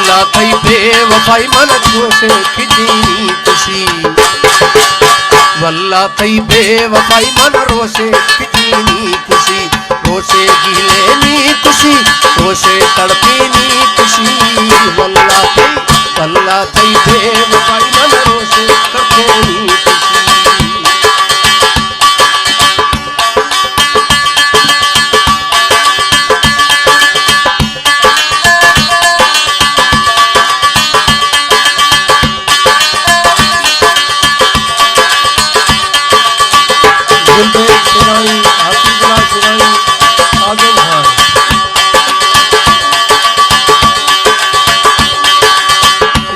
واللہ تئی بے وفائی من روشے کجینی کشی۔ واللہ تئی بے وفائی من روشے کجینی کشی۔ روشے گیلینی کشی، روشے تڑپینی کشی۔ واللہ تئی، واللہ تئی بے وفائی من روشے تڑپینی کشی۔ گل بیگ سرائی، حافظ اللہ سرائی، اعظم خان۔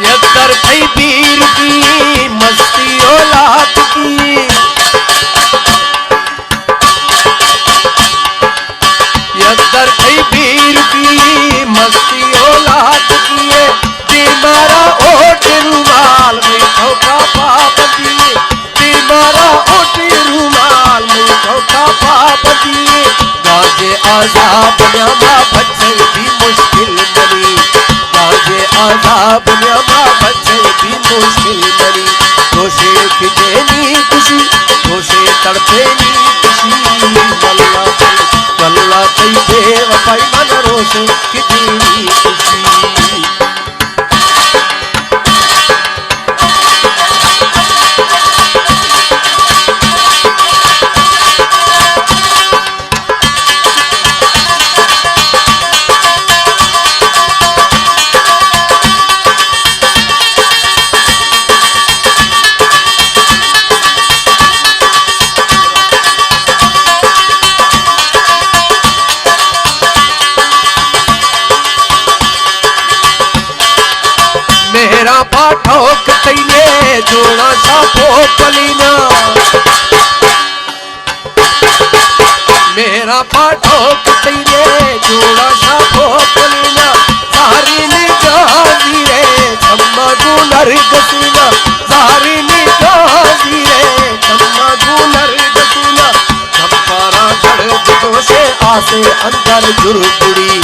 یک در تئی پیر کی مستی اولاد کی۔ یک در تئی پیر کی مستی اولاد کیے، بیمارا اوٹ رومال میں ٹھوکا پابندی، بیمارا اوٹ رومال میں ٹھوکا پابندی۔ گاجے عذاب نیاما بچے بھی مشکل منی، گاجے عذاب نیاما بچے بھی مشکل منی۔ روشے کجینی کشی، روشے تڑپینی کشی۔ واللہ تئی، واللہ تئی بے وفائی من روشے کجینی کشی۔ مہرا پاٹھوک تئیے جوڑا سا پوپلینا۔ مہرا پاٹھوک تئیے جوڑا سا پوپلینا۔ ساری نگاہ زیرے چما گو نرگسینا۔ ساری نگاہ زیرے چما گو نرگسینا۔ چپارا دھڑ جوشے آسے اندر جرگڑی۔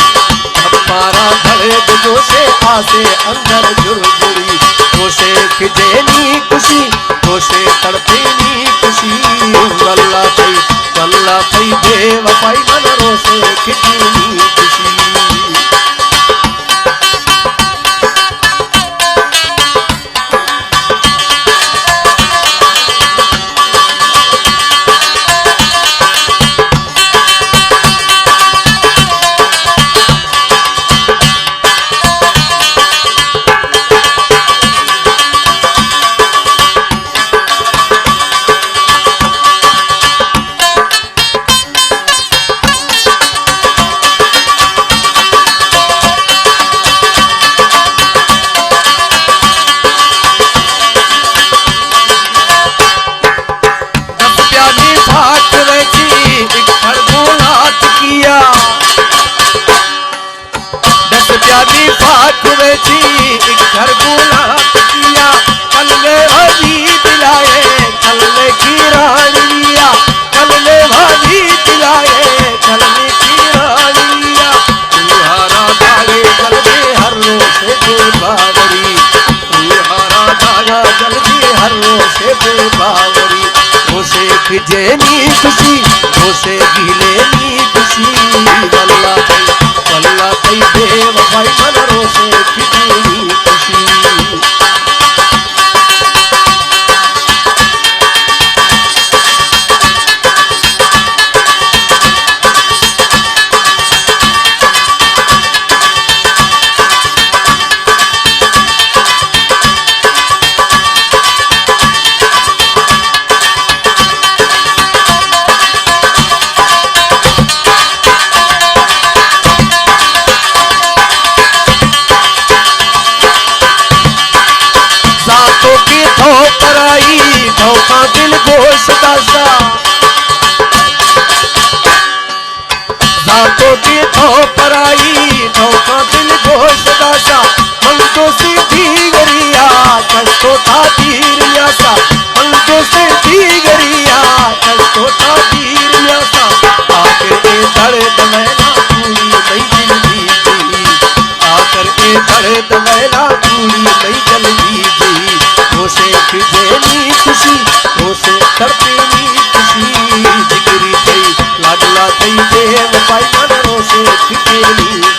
چپارا دھڑ جوشے آسے اندر جرگڑی۔ روشے کجینی کشی، روشے تڑپینی کشی۔ واللہ تئی، واللہ تئی بے وفائی من روشے کجینی کشی۔ دس پیالی پاک ویچی، ایک تھڑ بولات کیا۔ دس پیالی پاک ویچی، ایک گھر گولا کیا۔ کل میں بھاوی دلائے، کل میں کیرانیا۔ کل میں بھاوی دلائے، کل میں کیرانیا۔ تہارا داغے جلدے ہر روز بے باوری۔ تہارا داغا جلدے ہر روز بے باوری۔ روشے کجینی کشی، روشے گیلینی کشی۔ واللہ تئی، واللہ تئی بے وفائی من روشے کجینی کشی۔ زانتو کی تھو پرائی، تھو کا دل گوش داشتا۔ زانتو کی تھو پرائی، تھو کا دل گوش داشتا۔ من دوستی دیگریا، کشتو تا دیر نیاسا۔ من دوستی دیگریا، کشتو تا دیر نیاسا۔ آخر اے درد میں نا پوری نہیں دل دی۔ آخر اے درد ایلا کوڑی مئی جلدی جئی، روشے کھجینی خوشی، روشے تڑپینی خوشی، جگری تئی لاڈلا تئی بے وفائی من روشے کھجینی